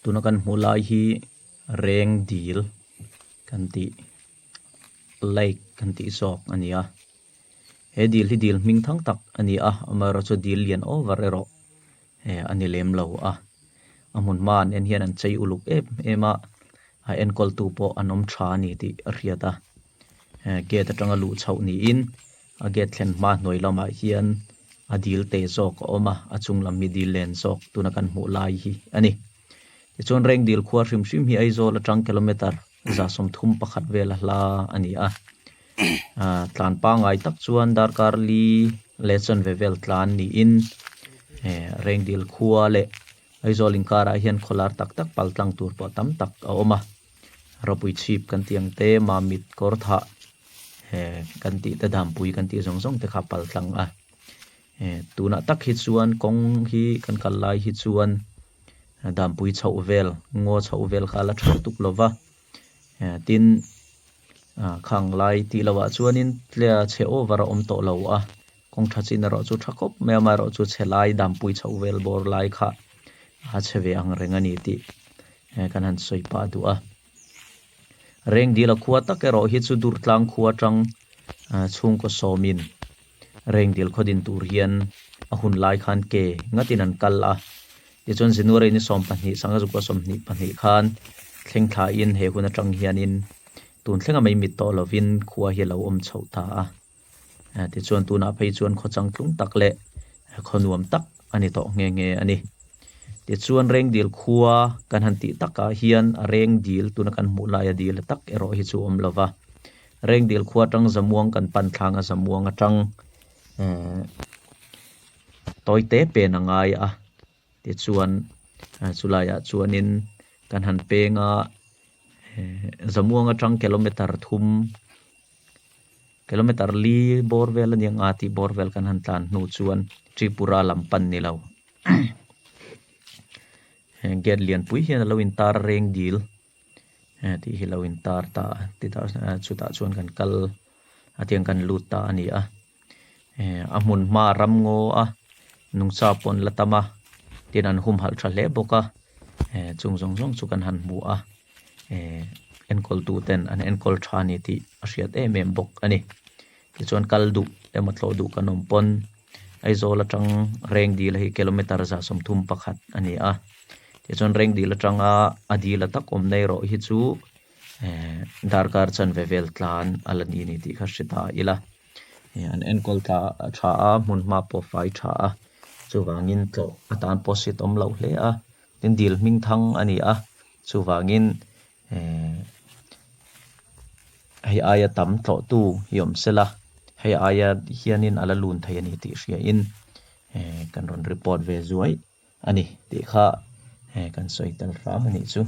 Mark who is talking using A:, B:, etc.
A: Tuna kan hmuh lai hi reng dil kan tih lake kan tih zawk a ni a he dil hi dil hming thang tak a ni a amaherawhchu dil lian over erawh eh a ni lem lo a a hmun hma an en hian an chei uluk em em a a enkawl tu pawh an awm tha a ni tih a hriat a eh gate atanga luh chhoh niin a gate thlen hma hnuai lamah hian a dil te zawk a awm a a chung lam hi dil len zawk tuna kan hmuh lai hi a ni tichuan reng dil khua hrim hrim hi Aizawl atang kilometer 31 vel a hla a ni a ah tlan pangai tak chuan darkar li leh chanve vel tlan niin eh reng dil khua leh Aizawl inkarah hian khawlar tak tak pal tlang tur pawh tam tak a awm a ropui chhip kan tih ang te mamit kawr thah eh kan tih te dampui kan tih zawng zawng te kha pal tlang a eh tunah tak hi chuan kawng hi kan kal lai hi chuan dampui chhoh vel ngaw chhoh vel kha a la tha lutuk lo va eh tin ah khang lai tih loh ah chuanin tle chhe over a awm tawh lo a kawng tha chin erawh chu tha khawp mai a amaherawhchu chhe lai dampui chhoh vel bawr lai kha a chhe ve ang reng a ni tih eh kan han sawi pah duh a. Rengdil a khua tak erawh hi chu Durtlang khua atang chhungkaw sawmin Rengdil khaw din tur hian a hun lai khan ke ngatin an kal a. Tichuan January ni 12 sangha 22 khan thleng thlain he hun atang hianin tun thlenga mai mit tawh lovin khua hi a lo awm chhoh ta a. Tichuan tunah phei chuan khaw changtlung tak leh khaw nuam tak a ni tawh nghe nghe a ni. Tichuan Rengdil khua kan han tih takah hian a Rengdil tuna kan hmuh laia dil tak erawh hi chu awm lova. Rengdil khua atang Zamuang kan pan thlang a Zamuang atang tawite pen a ngai a. Tichuan chulaiah chuanin kan han peng a Zamuang atang kilometer thum Kilometer li bawr vel a nia nga tih bawr vel kan han tlan hnu chuan Tripura lam pan ni lo gate lianpui hian a lo intar a reng dil tih hi a lo intar ta a titah chutah chuan kan kal a tiang kan lut ta a ni a a hmun hma a ram ngaw a nungcha pawh an la tam a tin an humhalh tha hle bawk a chung zawng zawng chu kan han hmu a. eh enkawl tu ten an enkawl tha a ni tih a hriat em em bawk a ni tichuan kal duh emaw tlawh duh kan awm pawn Aizawl atang Rengdil hi kilometer 31 a ni a tichuan Rengdil atanga a dil a tak awmna erawh hi chu eh darkar chanve vel tlan a la ni a ni tih kha hre ta ila eh an enkawl tha tha a hmun hma pawh a fai tha a chuvangin tlawh atan pawh seat awm loh hle a tin dil hming thang a ni a. Chuvangin eh hei aia tam tlawhtu hi awm se la, hei aia hianin a la lun thei a ni tih hriain eh kan rawn report ve zuai a ni tih kha eh kan sawi tel hram a nih chu.